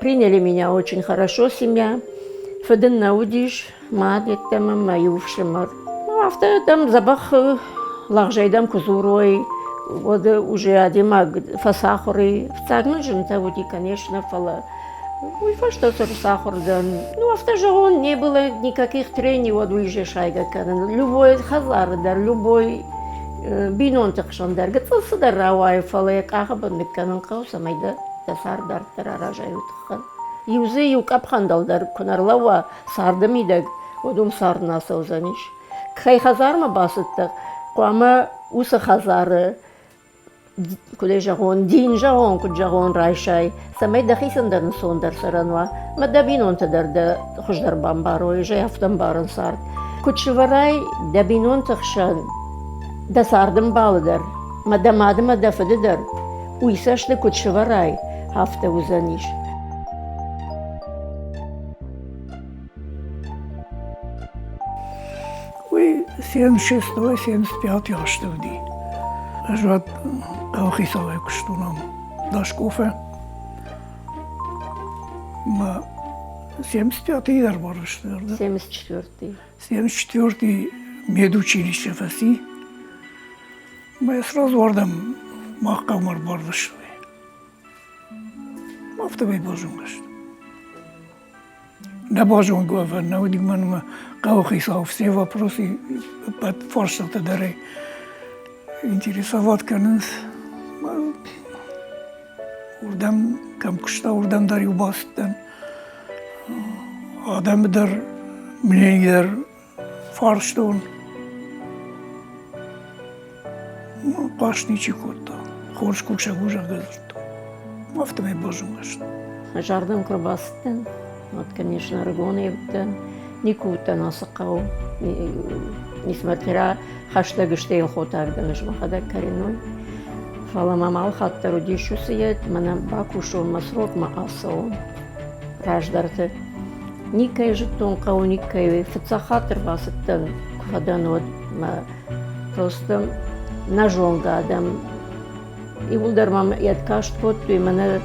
Приняли меня очень хорошо семья. Фыд ын нӕ уыдис, мад йеддӕмӕ мӕ иу фсымӕр. Ну, афтӕ дӕм дзӕбӕх лӕгъзӕй дӕм куы дзурой, уӕд уже адӕймаг фӕцахуыр и. Фыццаг мын зынтӕ уыди, конечно, фӕлӕ уый фӕстӕ ӕрцахуыр дӕн. Ну, афтӕ зӕгъон, не было никаких трений, уӕд уый же сайгӕ кӕнын. Любой хӕдзары дӕр, любой бинонты хсӕн дӕр гыццыл цыдӕр рауайы, фӕлӕ йӕ къахы бын ныккӕнын хъӕуы, цӕмӕй дӕ дӕ цард дарддӕр аразай, уый тыххӕн. Иу дзы иу къӕпхӕндыл дӕр куы нӕ рлӕууа царды мидӕг, уӕд уым цард нӕ ацӕудзӕнис. Кӕй хӕдзармӕ бацыдтӕ, хъуамӕ уыцы хӕдзары куыд ӕй зӕгъон, дин зӕгъон, куыд зӕгъон, райсай, цӕмӕй дӕхицӕн дӕр ӕнцондӕр цӕрӕн уа, мӕ дӕ бинонтӕ дӕр дӕ хуыздӕр бамбарой, ӕз ӕй афтӕ ӕмбарын цард. Куыд сывӕрай дӕ бинонты хсӕн дӕ цардӕмбалы дӕр, мӕ дӕ мады мӕ дӕ фыды дӕр, уый цӕсты куыд сывӕрай, афтӕ уыдзӕнис. Уый 76-75 азты уыди. Ӕз уӕд хъӕуыхицауӕй куыстон ам Дашкофы. Мӕ 75-ы дӕр барвысты. 74-ы. 74-ы медучилище фӕци. Мӕ сразу ардӕм мах хъӕумӕ ӕрбарвыстой. Афтӕмӕй базонгӕ сты. Нӕ базонгӕ уӕвӕн нӕ уыди мӕнмӕ хъӕуыхицау все вопросы ӕппӕт фарстатӕ дӕр интересовать кӕнынц. Уырдӕм кӕм куыста, уырдӕм дӕр-иу бацыдтӕн. Адӕмы дӕр мнение дӕр фарстон. Хъаст ничи кодта. Хорз кусӕг у, зӕгъгӕ, дзырдтой. Афтӕмӕй базонгӕ сты. Ӕз ардӕм куы рбацыдтӕн, уӕд, конечно, ӕрыгонӕй уыдтӕн. Никуы уыдтӕн ацы хъӕуы. Несмотря хӕстӕг сты елхотаг дӕн ӕз мӕхӕдӕг коренной. Фӕлӕ мӕм алхатт дӕр уыдис уыцы йед, мӕнӕ бакусон, мӕ срокмӕ ацӕуон раздӕрты. Никӕй зыдтон хъӕуы, никӕй. Фыццаг хатт ӕрбацыдтӕн, куы фӕдӕн, уӕд мӕ просто нӕзонгӕ адӕм иууылдӕр мӕм йӕ каст кодтой, мӕнӕ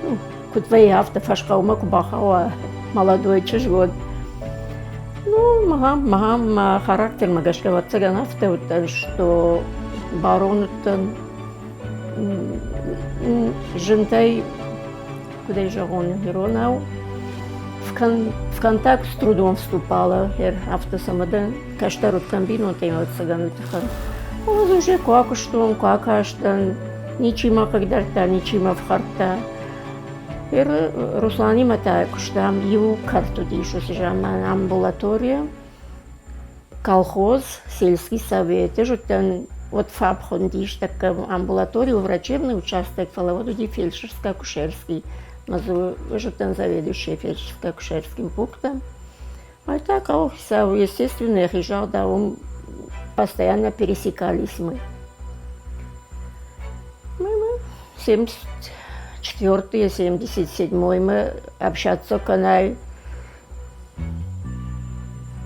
ну, куыд вӕййы, афтӕ фӕсхъӕумӕ куы бахауа молодой чызг, уӕд. Ну, махам, махам мӕ характермӕ гӕсгӕ, ӕвӕццӕгӕн, афтӕ уыдтӕн, что барон уыдтӕн зынтӕй куыд ӕй зӕгъон иронау, в контакт с трудом вступала, афтӕ цӕмӕ дӕн, кӕстӕр уыдтӕн бинонтӕй ӕвӕццӕгӕн уый тыххӕн. Ӕз уже куы акуыстон, куы акастӕн, ничи мӕ хъыгдардта, ничи мӕ фхӕрдта. Русланимӕ та куыстам, иу кӕрт уыдис уыцы заман амбулатория, колхоз, сельский совет. Ӕз уыдтӕн, уӕд ФАП хуындис, тӕккӕ амбулаторий врачебный участок, фӕлӕ уӕд уыди фельдшерско-акушерский. Ӕмӕ дзы ӕз уыдтӕн заведующая фельдшерско-акушерским пунктом. А так хъӕуыхицау, естественно, йӕхи загъдау, уым постоянно пересекались мы. Мы 74-й, 77-й мы общаться кӕнай.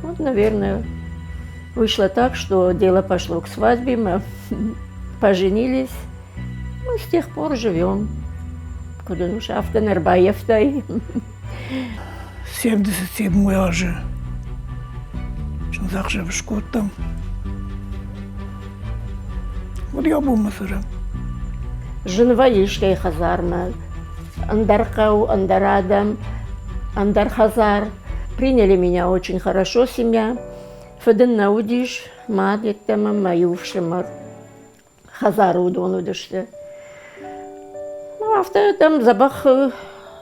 Вот, наверное, вышло так, что дело пошло к свадьбе, мы поженились. Мы с тех пор живем. Куыд ын афтӕ нӕ рбаййӕфтай. 77 азы чындзӕхсӕв скодтам. Уӕд йӕ бонмӕ цӕрӕм. Зын вӕййы искӕй хӕдзармӕ. Ӕндӕр хъӕу, ӕндӕр адӕм, ӕндӕр хӕдзар. Приняли меня очень хорошо семья. Фыд ын нӕ уыдис, мад йеддӕмӕ мӕ иу фсымӕр. Хӕдзары уыдон уыдысты. Ну, афтӕ дӕм дзӕбӕх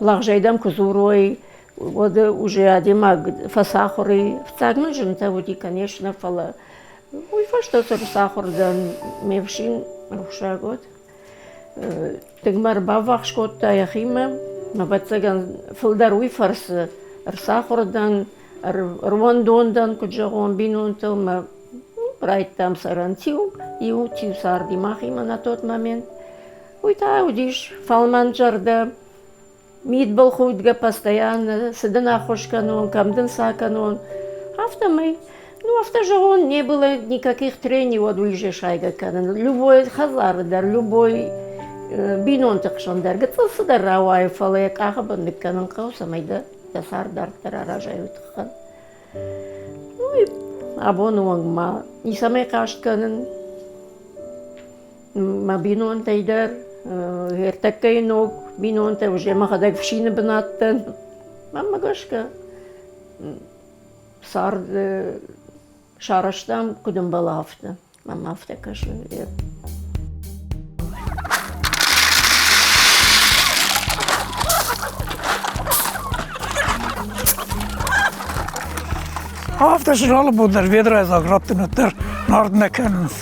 лӕгъзӕй дӕм куы дзурой, уӕд уже адӕймаг фӕцахуыр и. Фыццаг мын зынтӕ уыди, конечно, фӕлӕ уый фӕстӕ ӕрцахуыр дӕн. Ме фсин рухсаг уӕд. Тынг мӕ ӕрбаввахс кодта йӕхимӕ. Ӕвӕццӕгӕн, фылдӕр уый фӕрцы ӕрцахуыр дӕн, ӕруӕндон дӕн, куыд зӕгъон, бинонтыл мӕ райдтам цӕрӕн тиу, иу тиу царди махимӕ на тот момент. Уый та уыдис фӕлмӕнзӕрдӕ, мидбылхудгӕ постоянно, цы дын ӕххуыс кӕнон, кӕм дын цы акӕнон, афтӕмӕй. Ну, афтӕ зӕгъон, не было никаких трений, уӕд уый же сайгӕ кӕнын. Любой хӕдзары дӕр, любой. Бинонты хсӕн дӕр гыццыл цыдӕр рауайы, фӕлӕ йӕ къахы бын ныккӕнын хъӕуы, цӕмӕй дӕ дӕ цард дарддӕр аразай, уый тыххӕн. Ну, абоны онг ма ницӕмӕй хъаст кӕнын. Мӕ бинонтӕй дӕр, ӕртӕккӕйы ног бинонтӕ, уже мӕхӕдӕг фсины бынат дӕн. Мӕнмӕ гӕсгӕ, цард сарӕзтам, куыд ӕмбӕлы, афтӕ. Мӕм афтӕ кӕсы. Афтӕ алы бон дӕр ведрайы раттын уӕддӕр нард нӕ кӕнынц.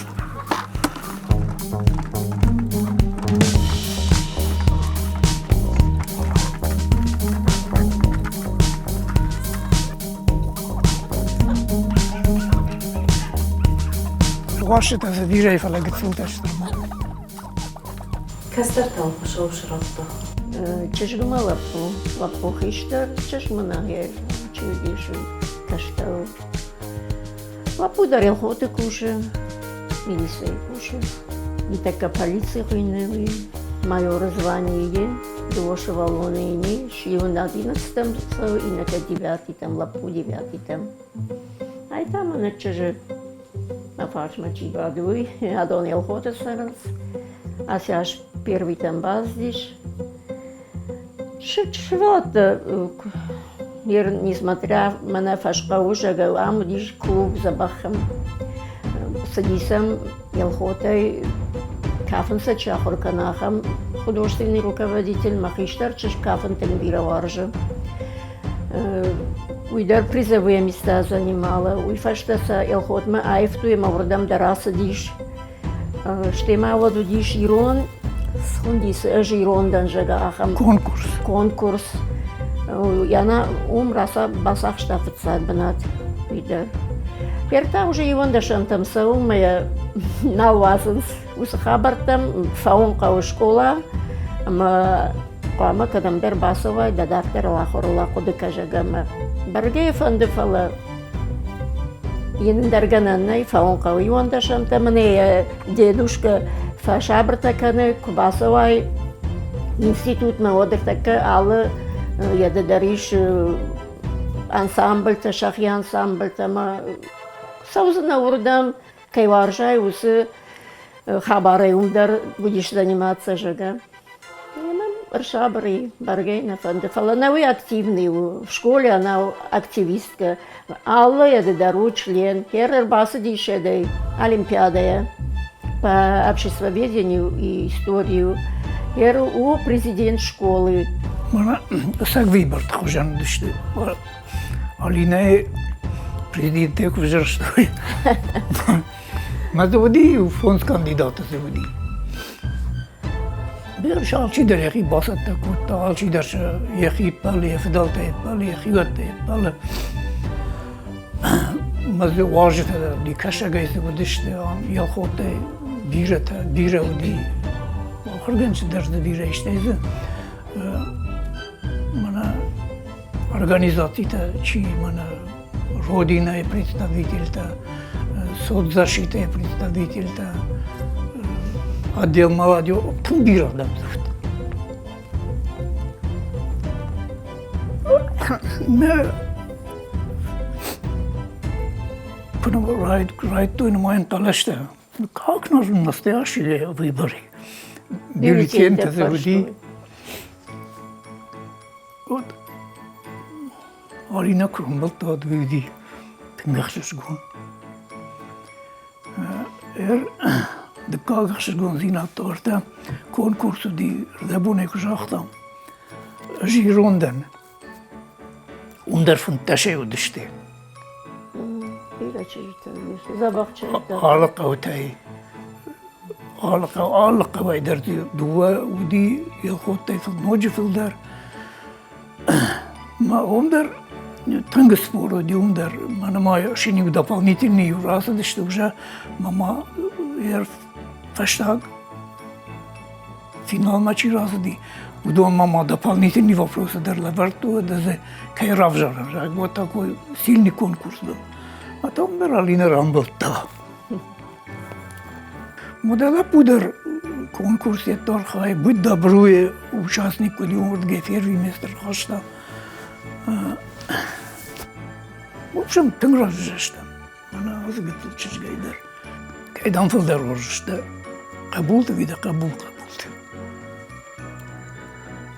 Уасытӕ дзы бирӕ, фӕлӕ гыццылтӕ сты. Кӕстӕртӕ Хуыцау срадта. Чызгмӕ лӕппу, лӕппу хистӕр, чызгмӕ нӕхи чи уыдис, уый кӕстӕр. Лӕппу дӕр Елхоты кусы, милицӕйы кусы. Ныртӕккӕ полици хуыйны уый, майоры званийы дыууӕ сывӕллоны йын ис, иу одиннадцатӕм цӕуы, иннӕтӕ девятыйтӕм, лӕппу девятыйтӕм. Ай та мӕнӕ чызджы мӕ фарсмӕ чи бады, уый, адон Елхоты цӕрынц. Ацы аз первыйтӕм бацыдис. Сывӕллӕттӕ, несмотря мӕнӕ фӕсхъӕуы, зӕгъгӕ, ам уыдис клуб дзӕбӕхӕн. Цыдисӕм Елхотӕй кафын сӕ чи ахуыр кӕны, ахӕм художественный руководитель, мӕ хистӕр чызг кафын тынг бирӕ уарзы. Уый дӕр призовые места занимала. Уый фӕстӕ сӕ Елхотмӕ аивтой ӕмӕ уырдӕм дӕр ацыдис. Стӕй ма уӕд уыдис ирон, схуындис ӕз ирон дӕн, зӕгъгӕ, ахӕм конкурс. Конкурс. Яна уым бацахста фыццаг бынат уый дӕр. Теперь та уже иуӕндӕсӕнтӕм цӕуы мӕ йӕ нал уадзынц уыцы хабӕрттӕм. Фӕуын хъӕуы скъола ӕмӕ хъуамӕ кӕдӕмдӕр бацӕуай, дӕ дарддӕр ахуырыл ахъуыды кӕ, зӕгъгӕ, ӕмӕ бӕргӕ йӕ фӕнды, фӕлӕ йын ӕндӕр гӕнӕн нӕй, фӕуын хъӕуы иуӕндӕсӕнтӕ. Мӕнӕ йӕ дедушкӕ фӕсабыртӕ кӕны, куы бацӕуай институтмӕ, уӕд ӕртӕккӕ алы йӕды дӕр ис ансамбльтӕ, сӕхи ансамбльтӕ ӕмӕ цӕудзынӕ уырдӕм, кӕй уарзай, уыцы хабарӕй уым дӕр уыдис заниматься, зӕгъгӕ. Ӕмӕ ӕрсабыр и, бӕргӕ нӕ фӕнды, фӕлӕ нӕ уый активный у. В школе она активистка. Алы еды дӕр у член. Хер ӕрбацыдис эдӕй олимпиадӕйӕ по обществоведению и историю. Хер у президент школы. Мӕнӕ ӕцӕг выборты хуызӕн уыдысты. Алинӕйы президенттӕ куы взӕрстой. Мӕ дзы уыди иу фондз кандидаты дзы уыди. Бирӕ алчидӕр йӕхи бацӕттӕ кодта, алчидӕр сӕ йӕхи ӕппӕлы, йӕ фыдӕлтӕй ӕппӕлы, йӕ хиуӕттӕй ӕппӕлы. Мӕ дзы уазджытӕ дӕр уыди, кӕсӕгӕй дзы уыдысты, ам Елхоттӕй бирӕтӕ, бирӕ уыди. Ахуыргӕнджытӕ дӕр дзы бирӕ, стӕй дзы мӕнӕ организацитӕ чи мӕнӕ Родинайы представительтӕ, соцзащитӕйы представительтӕ, отдел молодежи, тынг бирӕ адӕм дзырдта. Мӕ райдыдтой нымайын хъӕлӕстӕ. Как нужен настоящие выборы? Бюллетеньтӕ дзы уыди. Вот Алинӕ куы рамбылдта, уӕд уый уыди тынг ӕхсызгон. Дыккаг ӕхсызгондзинад та ӕртӕ конкурс уыди, рдӕбонӕй куы загътам, ӕз ирон дӕн. Уым дӕр фынддӕсӕй уыдысты. Бирӕ чызджытӕ уыдис, дзӕбӕх чызджытӕ. Алы хъӕутӕй, алы хъӕу, алы хъӕуӕй дӕр дыууӕ уыди, Елхоттӕй ноджы фылдӕр. Уым дӕр тынг спор уыди, уым дӕр мӕнӕ ма шиниу дополнительный иу рацыдысты уже, мӕ фӕстаг финалмӕ чи рацыди, уыдонмӕ ма дополнительный вопросы дӕр лӕвӕрдтой, дзы кӕй равзарӕм, вот такой сильный конкурс был. А там дӕр Алина рамбылдта. Модӕ лӕппу дӕр Конкурс йедты архайы, Будь добру-йы участник уыди, уырдыгӕй первый место рхаста. В общем, тынг разы стӕм. Мӕнӕ ацы гыццыл чызгӕй дӕр. Кӕй дам фылдӕр уарзыс дӕ хъӕбулты ӕви дӕ хъӕбул хъӕбулты?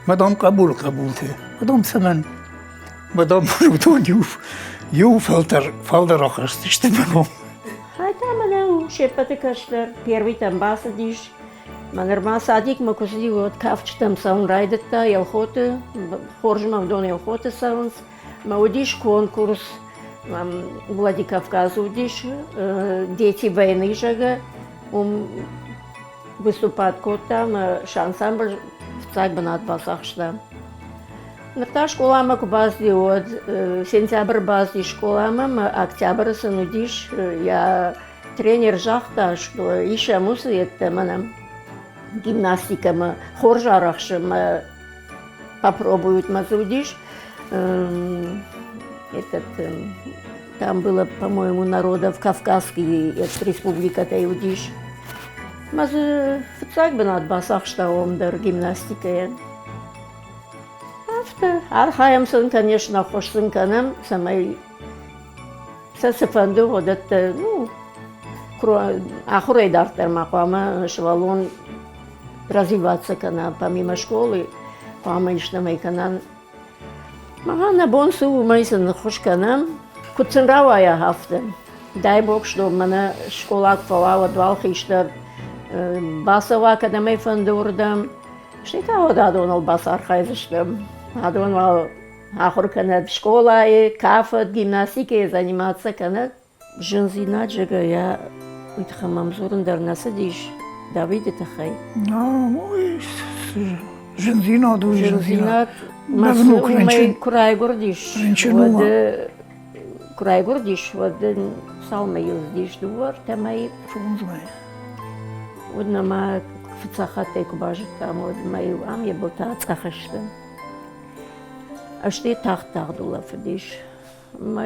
Мадам хъӕбул хъӕбулты. Мадам цӕмӕн? Мадам уыдон иу, иу фӕлтӕр фалдӕр ахӕсдзысты мӕ ном. Хай та мӕнӕ у се ппӕты кӕстӕр. Первыйтӕм бацыдис. Мӕ нырма садикмӕ куы цыди, уӕд кафджытӕм цӕуын райдыдта Елхоты. Хорз мӕ уыдон Елхоты цӕуынц. Мӕ уыдис конкурс Владикавказы уыдис Дети войны, зӕгъгӕ, уым выступать кодта ӕмӕ сӕ ансамбль фыццаг бынат бацахста. Ныр та скъоламӕ куы бацыди, уӕд сентябры бацыди скъоламӕ ӕмӕ октябры сын уыдис йӕ тренер загъта, что исӕм уыцы йеддӕмӕ нӕм гимнастикӕмӕ хорз арӕхсы мӕ попробуют мӕ дзы уыдис. Этот, там было, по-моему, народов Кавказский республикӕтӕй уыдис. Мӕ дзы фыццаг бынат бацахста уым дӕр гимнастикӕйӕ. Афтӕ архайӕм сын, конечно, ӕххуыс сын кӕнӕм, цӕмӕй сӕ цыфӕнды уыдӕттӕ, ну, ахуырӕй дарддӕр ма хъуамӕ сывӕллон развиваться кӕна, помимо школы, хъуамӕ истӕмӕй кӕна. Махӕн нӕ бон цы у, уымӕй сын ныххуыс кӕнӕм. Куыд сын рауайа, афтӕ. Дай бог, что мӕнӕ скъола куы фӕуа, уӕд уал хистӕр бацӕуа, кӕдӕм ӕй фӕнды, уырдӕм. Стӕй та уӕд адоныл бацархайдзыстӕм. Адон уал ахуыр кӕнӕд скъолайы, кафӕд, гимнастикӕйы заниматься кӕнӕд. Зындзинад зӕгъгӕйӕ, уый тыххӕй мӕм дзурын дӕр нӕ цыдис Давиды тыххӕй. Зындзинад у зындзинад. Мӕ внук уымӕй куы райгуырдис, уӕд куы райгуырдис, уӕд цал мӕйы уыдис? Дыууӕ, ӕртӕ мӕйы. Фондз мӕйы. Уӕд нӕма фыццаг хаттӕй куы базыдтам, уӕд мӕ-иу ам йӕ былтӕ ацъӕх сты. Стӕй тагъд-тагъд улӕфыдис. Мӕ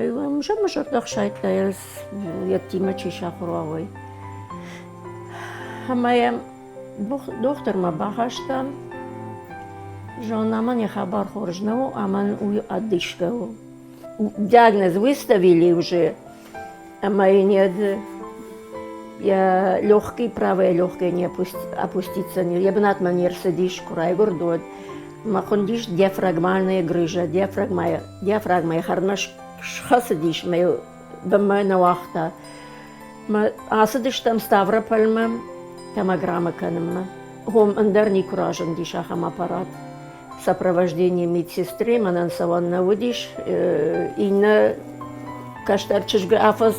мӕ зӕрдӕ хсайдта, йедтимӕ чи сахуыр уа, уый. Ӕмӕ йӕм дохтырмӕ бахастам. Зон, амӕн йӕ хабар хорз нӕу, амӕн уый одышка у. Диагноз выставили уже, ӕмӕ йын йӕ легкий, правая легкая не опуститься, йӕ бынатмӕ не рцыдис, куы райгуырд, уӕд. Мӕ хуындис диафрагмальная грыжа, диафрагмӕйы, диафрагмӕйы хӕрдмӕ схӕцыдис мӕ бынмӕ нӕ уагъта. Мӕ ацыдыстӕм Ставропольмӕ томограммӕ кӕнынмӕ. Уым ӕндӕр никуы разындис ахӕм аппарат. Сопровождение медсестры мӕнӕн цӕуӕн нӕ уыдис. Иннӕ кӕстӕр чызгы афӕдз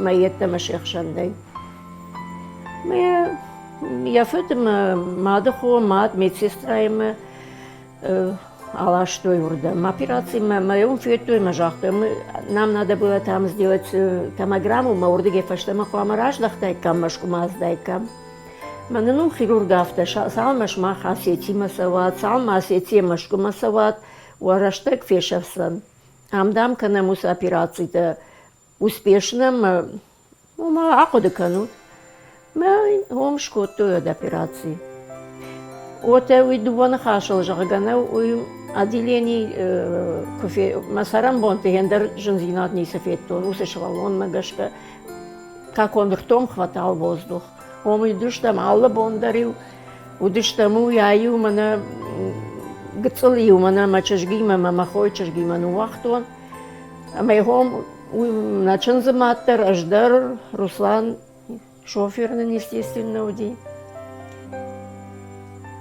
мӕ йеддӕмӕ се хсӕн нӕй. Мӕ йӕ фыд мӕ мады хо, мад медсестраимӕ аластой уырдӕм. Операцимӕ мӕ уым федтой мӕ загътой, нам надо было там сделать томограмму, мӕ уырдыгӕй фӕстӕмӕ хъуамӕ раздӕхтаиккам, Мӕскуымӕ ацыдаиккам. Мӕнӕн уым хирург афтӕ, цалынмӕ сымах Осетимӕ цӕуат, цалынмӕ Осетийӕ Мӕскуымӕ цӕуат, уӕ рӕстӕг фесӕфдзӕн. Ам, дам, кӕнӕм уыцы операцитӕ успешно мӕ Ома ахъуыды кӕнут. Мӕ уым скодтой уӕд операци. Уотӕ уый дыууӕ ныхасыл зӕгъгӕ нӕу, уый отделени куы фе мӕ цӕрӕнбонты ӕндӕр зындзинад ницы федтон уыцы сывӕллонмӕ гӕсгӕ. Как он ртом хватал воздух. Уым уыдыстӕм алы бон дӕр-иу уыдыстӕм уый ай-иу мӕнӕ гыццыл-иу мӕнӕ мӕ чызгимӕ мӕ мӕ хойы чызгимӕ ныууагътон. Ӕмӕ хом уый нӕ чындзы мад дӕр, ӕз дӕр, Руслан шофер нын, естественно, уыди.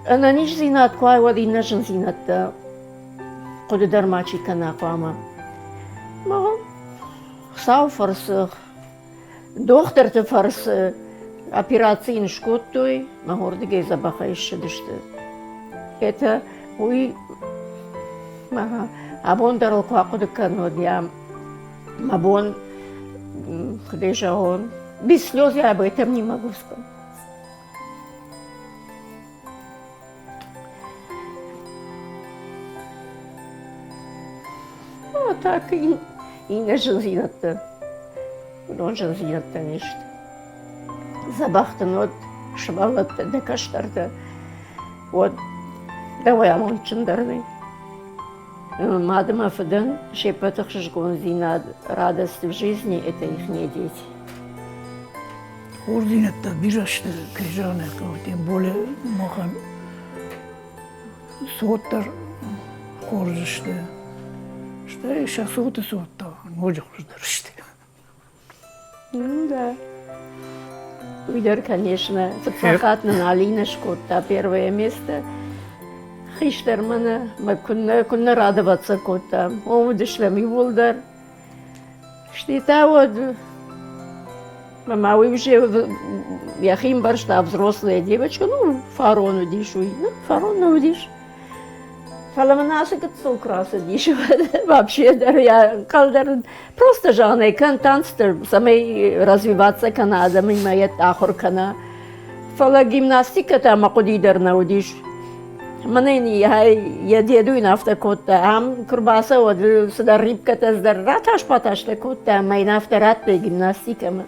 Ӕнӕниздзинад куы уай, уӕд иннӕ зындзинӕдтӕ хъуыды дӕр мачи кӕна хъуамӕ. Хуыцауы фӕрцы, дохтырты фӕрцы операци йын скодтой, мӕ уырдыгӕй дзӕбӕхӕй ссыдысты. Это уый абон дӕр ыл куы ахъуыды кӕнон, йӕ мӕ бон, куыд ӕй зӕгъон, без слез я об этом не могу сказать. А так иннӕ зындзинӕдтӕ, уыдон зындзинӕдтӕ не сты. Дзӕбӕх дын уӕд. сывӕллӕттӕ, дӕ кӕстӕртӕ, уӕд дӕуӕй амондджындӕр нӕй. Мад ӕмӕ фыдӕн се ппӕты ӕхсызгондзинад, радость в жизни – это ихние дети. Хорздзинӕдтӕ бирӕ сты, кӕй зӕгъын ӕй хъӕуы, тем более махӕн цот дӕр хорз сты. Стӕй сӕ цоты цот та ноджы хуыздӕр сты. Ну да. Уый дӕр, конечно, фыццаг хатт нын Алинӕ скодта первое место. Хистӕр мӕнӕ мӕ куыннӕ, куыннӕ радоваться кодта. О, уыдыстӕм иууылдӕр. Стӕй та уӕд мӕ уый уже йӕхи ӕмбӕрста взрослая девочка, ну, фарон уыдис уый. Ну, фарон нӕ уыдис. Фӕлӕ мын ацы гыццыл куы рацыдис, вообще дӕр йӕ ӕнхъӕл дӕр просто зӕгъын кӕн танцты, цӕмӕй развиваться кӕна, адӕмимӕ йӕ ахуыр кӕна. Фӕлӕ гимнастикӕ та мӕ хъуыди дӕр нӕ уыдис. Мӕнӕ йын йӕ деду йын афтӕ кодта, ам куы рбацӕуӕд, цыдӕр рибкӕтӕ цыдӕр ратас-батастӕ кодта ӕмӕ йын афтӕ радтой гимнастикӕмӕ.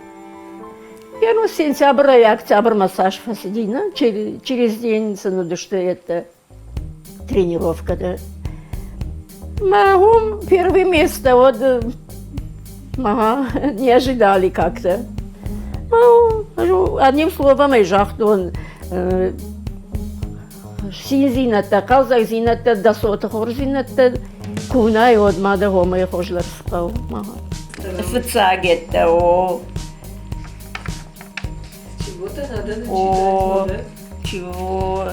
Я ну сентябрӕй октябрмӕ цас фӕцыди, ну, через день сын уыдысты это тренировкӕтӕ. Мӕ уым первое место, вот, ага, не ожидали как-то. Ну, одним словом, ӕй загътон, циндзинӕдтӕ, хъӕлдзӕгдзинӕдтӕ, дӕ цоты хорздзинӕдтӕ куы уынай, уӕд ма дӕ гъомӕй хуыздӕр цы хъӕуы. Фыццаг это о. Чего-то надо начинать. О, да? Чего?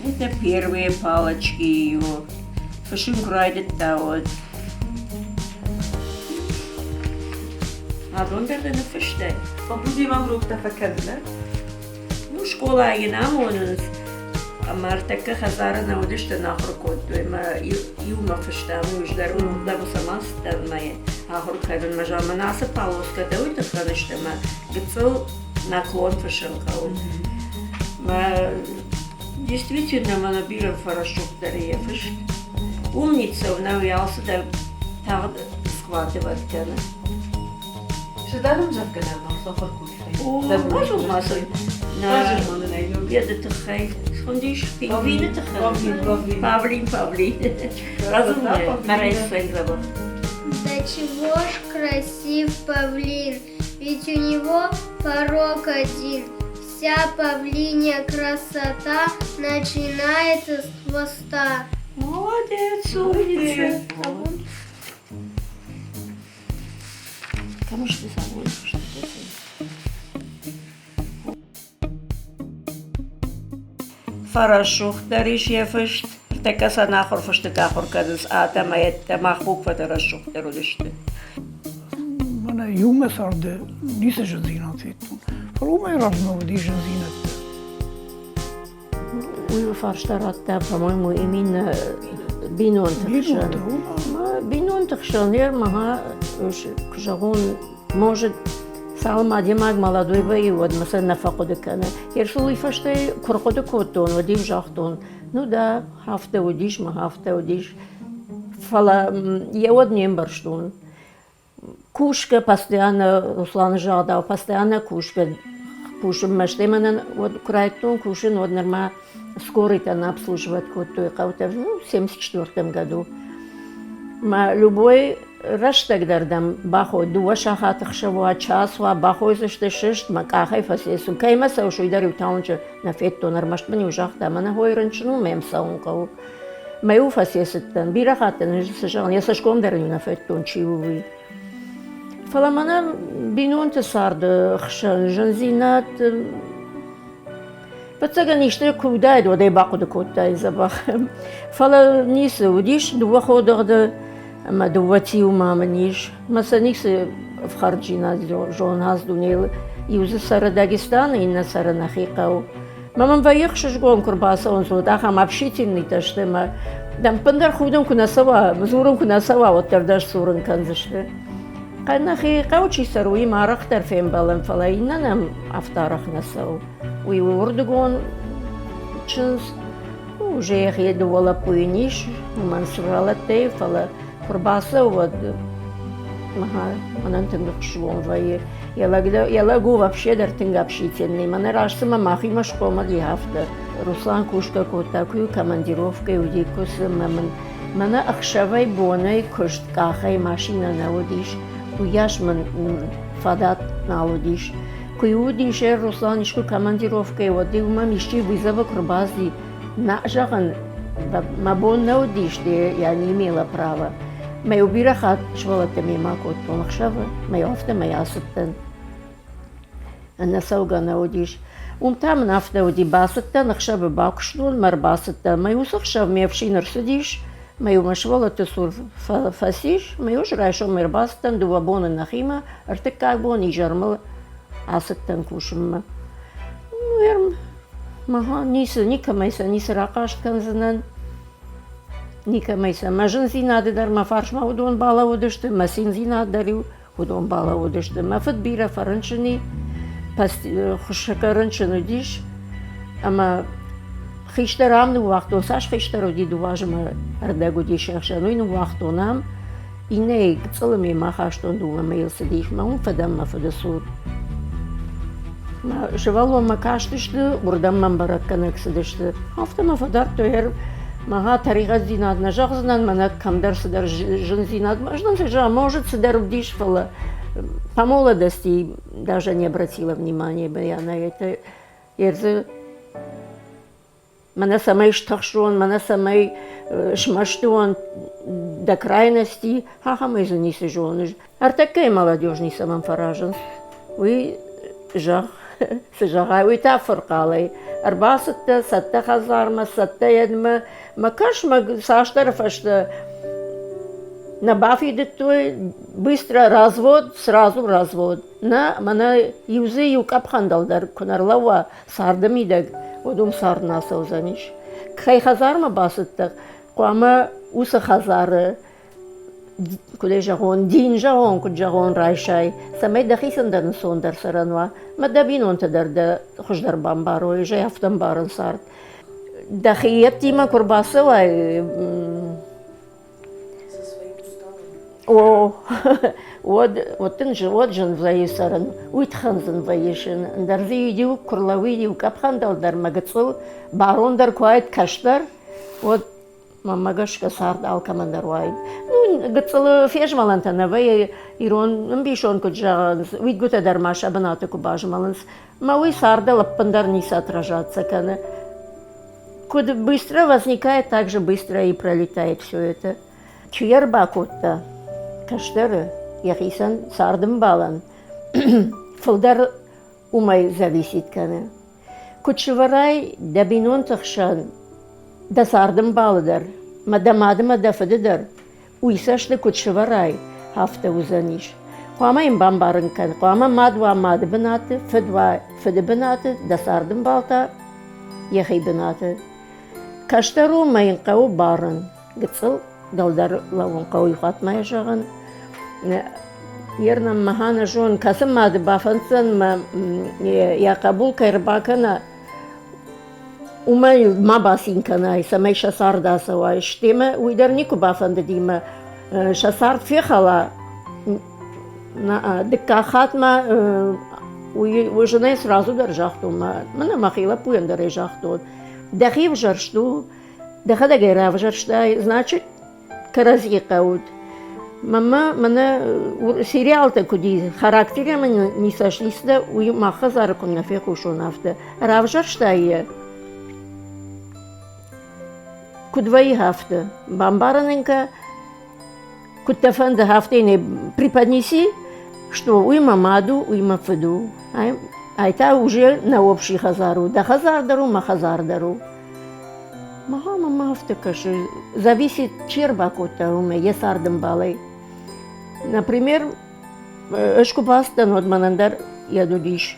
Это первые палочки ее. Фысым куы райдыдта, уӕд. Адон дӕр дӕ ныффыстай? Побуди вам рук-то фӕкӕнынӕ? Ну, скъолайы йын амонынц, ӕмӕ ӕртӕккӕ хӕдзары нӕ уыдысты, ахуыр кодтой ӕмӕ иумӕ фыстам, уый дӕр уым цӕмӕ цыдтӕн мӕ ахуыр кӕнынмӕ. Зӕгъ, мӕнӕ ацы палоскӕтӕ уый тыххӕн сты, ӕмӕ гыццыл наклон фыссын хъӕуы. Мӕ действительно мӕнӕ бирӕ фӕрӕсугъддӕр йӕ фыст. Умница у, нӕ уый алцыдӕр тагъд схватывать кӕны. Сыдӕрон зӕгъгӕнӕн сахар кодтай. Беды тыххӕй схуындис пингвины тыххӕй. Павлин, Павлин. Разумная, Марайсай зовут. Да чего ж красив павлин, ведь у него порок один. Вся павлинья красота начинается с хвоста. Молодец, умница. Кому ж ты забудешь, что ты Фӕрӕсугъддӕр ис йӕ фыст. Ӕртӕккӕ сӕ ӕнахуыр фыстытӕ ахуыр кӕнынц адӕм, ӕддӕ мах буквӕтӕ рӕсугъддӕр уыдысты. Мӕнӕ иумӕ царды ницы зындзинад федтон, фӕлӕ уымӕй размӕ уыди зындзинӕдтӕ. Уый фарста радта, по-моему, именно бинонты хсӕн. Бинонты хсӕн, ага, куы зӕгъон, может, цалынмӕ адӕймаг молодой вӕййы, уӕдмӕ сӕ нӕ фӕхъуыды кӕны. Ерсыл уый фӕстӕ куы рхъуыды кодтон, уӕд-иу загътон, ну да, афтӕ уыдис мӕ афтӕ уыдис. Фӕлӕ йӕ уӕд не мбӕрстон. Кусгӕ постоянно, Русланы загъдау, постоянно кусгӕ кусынмӕ. Стӕй мӕнӕн уӕд куы райдыдтон кусын, уӕд нырма скорыйтӕн обслуживать кодтой хъӕутӕ, ну, в 74 году. Мӕ любой рӕстӕг дӕр дӕм бахой, дыууӕ сахаты хсӕв уа, час уа, бахойдзысты сыст, мӕ къахӕй фӕцӕйцу. Кӕимӕ цӕуыс, уый дӕр иу таунджы нӕ федтон, ӕрмӕст мын-иу загъта, мӕнӕ хойы рынчын у, мӕм цӕуын хъӕуы. Мӕ-иу фӕцӕйцыдтӕн, бирӕ хатт ын цы зӕгъын, йӕ цӕсгом дӕр ын нӕ федтон, чи у, уый. Фӕлӕ мӕнӕ бинонты царды хсӕн зындзинад Ӕвӕццӕгӕн, исты куы уыдаид, уӕд ӕй бахъуыды кодтаид дзӕбӕх. Фӕлӕ ницы уыдис, дыууӕ ходыгъды ӕмӕ дыууӕ тиуы ма мын ис. Мӕ сӕ ницы ӕфхӕрджинад зонын ацы дунейыл. Иу дзы цӕры Дагестаны, иннӕ цӕры нӕхи хъӕуы. Мӕ мын вӕййы ӕхсызгон, куы рбацӕуынц, уӕд ахӕм общительныйтӕ сты ӕмӕ дӕм ӕппындӕр худын куы нӕ цӕуа, дзурын куы нӕ цӕуа, уӕддӕр дӕ сдзурын кӕндзысты. Нӕхи хъӕуы чи цӕры, уыимӕ арӕхдӕр фембӕлӕм, фӕлӕ иннӕ нӕм афтӕ арӕх нӕ цӕуы. Уый у уырдыгон чындз, уже йӕхи дыууӕ лӕппуйы ис, уымӕн сывӕллӕттӕй, фӕлӕ куы рбацӕуы, уӕд мӕнӕн тынг ӕхсызгон вӕййы. Йӕ лӕг, йӕ лӕг у вообще дӕр тынг общительный. Мӕнӕ раст цыма махимӕ схъомыл и, афтӕ. Руслан кусгӕ кодта, куы командировкӕйы уыди, куы цы, мӕ мын мӕнӕ ӕхсӕвӕй-бонӕй куыст къахӕй машинӕ нӕ уыдис, уыйас мын фадат нал уыдис. Куы уыдис Руслан искуы командировкӕйы, уӕд-иу мӕм исчи вызовы куы рбацыди, нӕ зӕгъын, мӕ бон нӕ уыдис, я не имела права. Мӕ иу бирӕ хатт сывӕллӕттӕ мемӕ кодтон ӕхсӕвы, мӕ афтӕмӕй ацыдтӕн. Ӕнӕцӕугӕ нӕ уыдис. Уым та мын афтӕ уыди, бацыдтӕн, ӕхсӕвы бакуыстон, мӕ ӕрбацыдтӕн. Мӕ уыцы хсӕв ме фсин ӕрцыдис, мӕ иу мӕ сывӕллӕтты цур фӕцис, мӕ ус райсом ӕрбацыдтӕн дыууӕ боны нӕхимӕ, ӕртыккаг бон изӕрмӕ ацыдтӕн кусынмӕ. Мӕ ницы, никӕмӕй сӕ ницы рахъаст кӕндзынӕн. Никӕмӕй сӕ. Мӕ зындзинады дӕр мӕ фарсмӕ уыдон балӕууыдысты, мӕ циндзинад дӕр-иу уыдон балӕууыдысты. Мӕ фыд бирӕ фӕрынчын и, хуыссӕггӕ рынчын уыдис, ӕмӕ хистӕр ам ныууагътон. Цас хистӕр уыди, дыууӕ азы мӕ ӕрдӕг уыдис ӕхсӕн, уый ныууагътон ам. Иннӕйы гыццылы мемӕ ахастон, дыууӕ мӕйыл цыдис, мӕ уым фӕдӕн мӕ фыды цур. Мӕ сывӕллонмӕ кастысты, уырдӕм мӕм бӕрӕггӕнӕг цыдысты. Афтӕ мӕ фӕдардтой, мӕ тӕригъӕддзинад нӕ зӕгъдзынӕн, мӕнӕ кӕмдӕр цыдӕр зындзинад, зӕгъ, может, цыдӕр уыдис, фӕлӕ по молодости даже не обратила внимания бы я на это. Ерзы мӕнӕ цӕмӕй стыхсон, мӕнӕ цӕмӕй смӕсты уон до крайности, ахӕмӕй дзы ницы зоныс. Ӕртӕккӕйы молодежь ницӕмӕн фӕразынц. Уый зӕгъ, цы зӕгъай, уый та фырхъалӕй. Ӕрбацыдтӕ цӕттӕ хӕдзармӕ, цӕттӕ йедмӕ. Мӕ кӕс, мӕ цасдӕры фӕстӕ нӕ бафидыдтой, быстро развод, сразу развод. Нӕ, мӕнӕ иу дзы иу къӕпхӕн дӕлдӕр куы нӕ рлӕууа царды мидӕг, уӕд уым цард нӕ ацӕудзӕнис. Кӕй хӕдзармӕ бацыдтӕ, хъуамӕ уыцы хӕдзары куыд ӕй зӕгъон, дин зӕгъон, куыд зӕгъон, райсай, цӕмӕй дӕхицӕн дӕр ӕнцондӕр цӕрӕн уа, мӕ дӕ бинонтӕ дӕр дӕ хуыздӕр бамбарой, зӕй афтӕ ӕмбарын цард. Дӕхиӕттимӕ куы рбацӕуай, о, уӕд, уӕд дын уӕд зын вӕййы цӕрын, уый тыххӕн зын вӕййы зын. Ӕндӕр дзы иу куы рлӕууид, иу къӕпхӕн дӕлдӕр мӕ гыццыл барондӕр куы уаид кӕстӕр, уӕд Мӕнмӕ гӕсгӕ цард алкӕмӕн дӕр уаид. Ну, гыццылы фезмӕлӕнтӕ нӕ вӕййы, ирон ӕмбисонд куыд зӕгъынц, уидгуытӕ дӕр ма сӕ бынаты куы базмӕлынц. Мӕ уый цардыл ӕппындӕр ницы отражаться кӕны. Куыд быстро возникает, так же быстро и пролетает все это. Чи йӕ ӕрбакодта кӕстӕры йӕхицӕн цардӕмбалӕн, фылдӕр уымӕй зависит кӕны. Куыд сывӕрай дӕ бинонты хсӕн дӕ цардӕмбалы дӕр, мӕ дӕ мады мӕ дӕ фыды дӕр, уый цӕсты куыд сывӕрай, афтӕ уыдзӕнис. Хъуамӕ йын бамбарын кӕн, хъуамӕ мад уа мады бынаты, фыд уа фыды бынаты, дӕ цардӕмбал та йӕхи бынаты. Кӕстӕр у мӕ йын хъӕуы барын, гыццыл дӕлдӕр лӕууын хъӕуы иу хатт ма йӕ зӕгъын. Ернӕм махӕн зон, кӕцы мады бафӕнддзӕн мӕ йӕ хъӕбул кӕй ӕрбакӕна, уымӕй ма бацин кӕнай, цӕмӕй сӕ цард ацӕуай. Стемӕ уый дӕр никуы бафӕндыди мӕ сӕ цард фехӕла. Дыккаг хатт ма уый зынӕй сразу дӕр загътон, мӕнӕ мӕхи лӕппуйӕн дӕр ӕй загътон. Дӕхи ӕвзӕрст у, дӕхӕдӕг ӕй равзӕрстай, значит, кӕрӕдзи хъӕут. Мӕнмӕ мӕнӕ сериалтӕ куыд и, характерӕ мын ницӕ уый мах хӕдзары куы нӕ фехъусон, афтӕ. Равзӕрстай йӕ? Куыд вӕййы афтӕ? Бамбарын ын кӕ, куыд дӕ фӕнды, афтӕ йын ӕй преподнеси, что уый мӕ мад у, уый мӕ фыд у. Ай та уже нӕ общий хӕдзар у. Дӕ хӕдзар дӕр у, мӕ хӕдзар дӕр у. Мӕ мӕм афтӕ кӕсы, зависит, чи ӕрбакодта уымӕй, йӕ цардӕмбалӕй. Например, ӕз куы бацыдтӕн, уӕд мӕнӕн дӕр йӕд уыдис.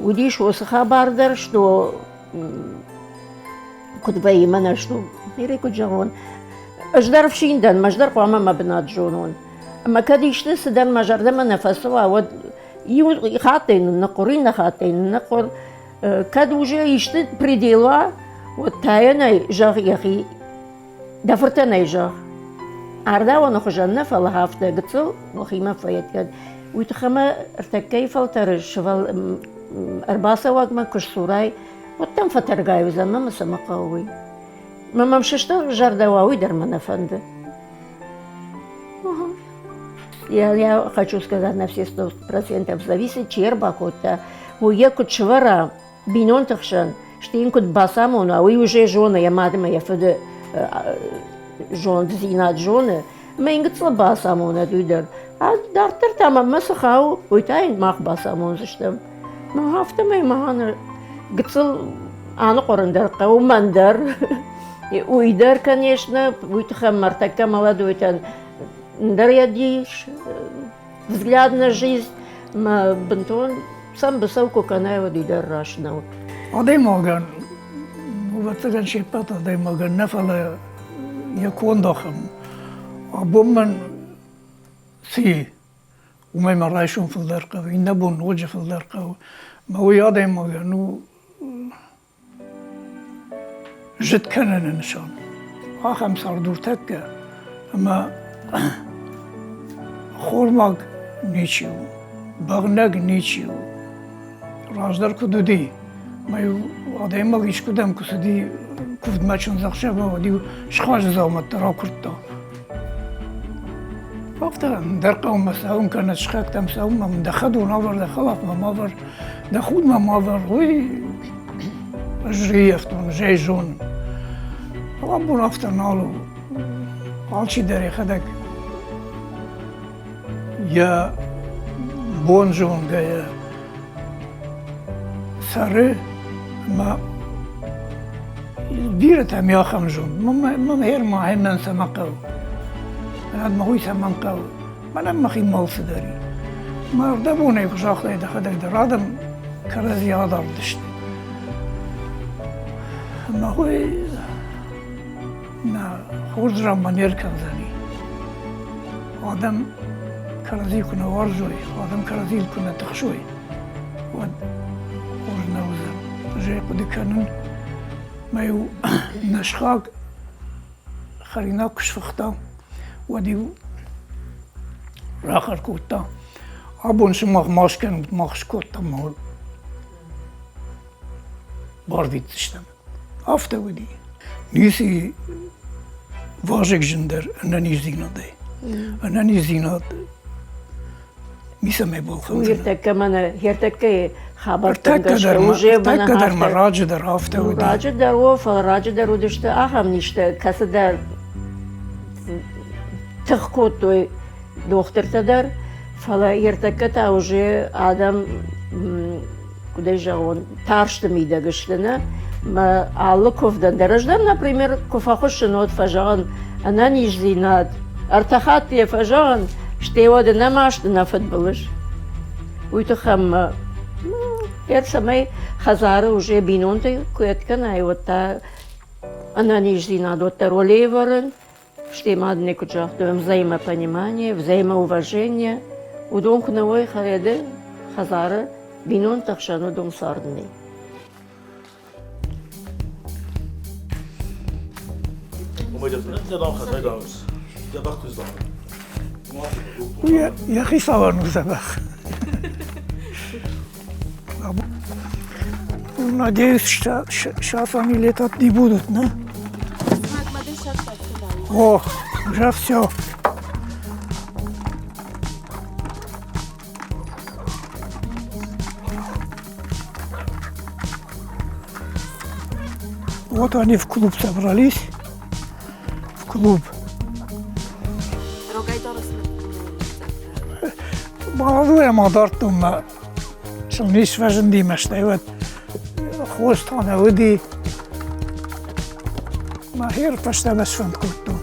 Уыдис уыцы хабар дӕр, что куыд вӕййы мӕнӕ что, нырӕй куыд зӕгъон, ӕз дӕр ӕфсин дӕн, ӕз дӕр хъуамӕ мӕ бынат зонон. Ӕмӕ кӕд исты цыдӕр мӕ зӕрдӕмӕ нӕ фӕцӕуа, уӕд иу хаттӕй нынныхъуыр, иннӕ хаттӕй нынныхъуыр. Кӕд уже исты предел уа, уӕд та йын ӕй зӕгъ йӕхи, дӕ фыртӕн ӕй зӕгъ. Ардауӕны хуызӕн нӕ, фӕлӕ афтӕ гыццыл уӕхимӕ фӕйӕд кӕд. Уый тыххӕй мӕ ӕртӕккӕйы фӕлтӕры сывӕл ӕрбацӕуӕгмӕ куы сдзурай, уӕд дӕм фӕтӕргай уыдзӕн, мӕ цӕмӕ хъӕуы уый. Мӕ мӕм сыстыр зӕрдӕ уа, уый дӕр мӕ нӕ фӕнды. Я хочу сказать, на все 100% зависит, чи ӕрбакодта, уый йӕ куыд сывӕра бинонты хсӕн, стӕй йын куыд бацамона, уый уже зоны, йӕ мад ӕмӕ йӕ фыды зонддзинад зоны, ӕмӕ йын гыццыл бацамонӕд уый дӕр. А дарддӕр та мӕнмӕ цы хауы, уый та йын мах бацамондзыстӕм. Мӕ афтӕмӕй мӕ гыццыл аныхъуырын дӕр хъӕуы мӕн дӕр. Уый дӕр, конечно, уый тыххӕй мӕртӕккӕ молодойтӕн дӕр йӕ дис, взгляд на жизнь мӕ бынтон сӕм быцӕу куы кӕнай, уӕд уый дӕр раст нӕу. Адӕймагӕн, ӕвӕццӕгӕн, се ппӕт адӕймагӕн нӕ, фӕлӕ йӕ конд ахӕм. Абон мӕн цы и, уымӕй мӕ райсом фылдӕр хъӕуы, иннӕ бон ноджы фылдӕр хъӕуы. Мӕ уый адӕймагӕн у зыд кӕныны нысан. Ахӕм цардуртӕккӕ ӕмӕ хормаг ничи у, бӕгънӕг ничи у. Раздӕр куыд уыди, мӕ-иу адӕймаг искуыдӕм куы цыди куывдмӕ чындзӕхсӕвмӕ, уӕд-иу схъазы дзаумӕттӕ ракуырдта. Афтӕ ӕндӕр хъӕумӕ цӕуын кӕнӕ сыхӕгтӕм цӕуын мӕм дӕ хӕдон авӕр, дӕ хӕлаф мӕм авӕр, дӕ худ мӕм авӕр, уый ӕз рыййӕфтон, ӕз ӕй зонын. Абон афтӕ нал у. Алчидӕр йӕхӕдӕг йӕ бон зонгӕйӕ цӕры ӕмӕ бирӕтӕм ахӕм зонд. Мӕн гъер ма мӕн цӕмӕ хъӕуы? Мӕнӕн мӕ уый цӕмӕн хъӕуы? Мӕнӕн мӕхи алцыдӕр и. Мӕ ӕрдӕбонӕй куы загътай дӕхӕдӕг дӕр, адӕм кӕрӕдзи адард сты. Ӕмӕ уый нӕ хорз ранмӕ не ркӕндзӕни. Адӕм кӕрӕдзи куы нӕ уарзой, адӕм кӕрӕдзийыл куы нӕ тыхсой, уӕд хорз нӕ уыдзӕн. Ӕз ӕй хъуыды кӕнын, мӕ-иу нӕ сыхаг хӕринаг куы сфыхта, уӕд-иу рахъӕр кодта: Абон сымах ма скӕнут, мах скодтам, барвитдзыстӕм. Афтӕ уыди. Ницы вазыгджындӕр ӕнӕниздзинадӕй. Ӕнӕниздзинад ницӕмӕй балхӕндзынӕ. Ертӕккӕ мӕнӕ ертӕккӕйы хабӕрттӕм гӕсгӕ уже Ӕртӕккӕ дӕр ма раджы дӕр афтӕ уыди. Раджы дӕр о, фӕлӕ раджы дӕр уыдысты ахӕм низтӕ, кӕцыдӕр тых кодтой дохтыртӕ дӕр, фӕлӕ ертӕккӕ та уже адӕм куыдӕй зӕгъон, тарсты мидӕг сты, нӕ? Мӕ алы куывдӕн дӕр. Ӕз дӕр, например, куы фӕхуыссын, уӕд фӕзӕгъын ӕнӕниздзинад. Ӕртӕ хатты йӕ фӕзӕгъын, стӕй уӕд нӕ маст, нӕ фыдбылыз. Уый тыххӕй мӕ йӕ цӕмӕй хӕдзары уже бинонты куы ӕд кӕнай, уӕд та ӕнӕниздзинад уӕддӕр уӕлейы вӕрын. Стӕй ма дын куыд загътой, взаимопонимание, взаимоуважение. Уыдон куы нӕ уой хӕрӕды хӕдзары, бинонты хсӕн уыдон цард нӕй. Йӕ хицауӕн у дзӕбӕх. Надеюсь, что сейчас они летать не будут, да? О, уже все. Вот они в клуб собрались. В клуб. Молодой ма дардтон мӕ сыл фӕзынди мӕ стӕй уӕд хорз та нӕ уыди. Мӕ хер фӕстӕмӕ сфӕнд кодтон.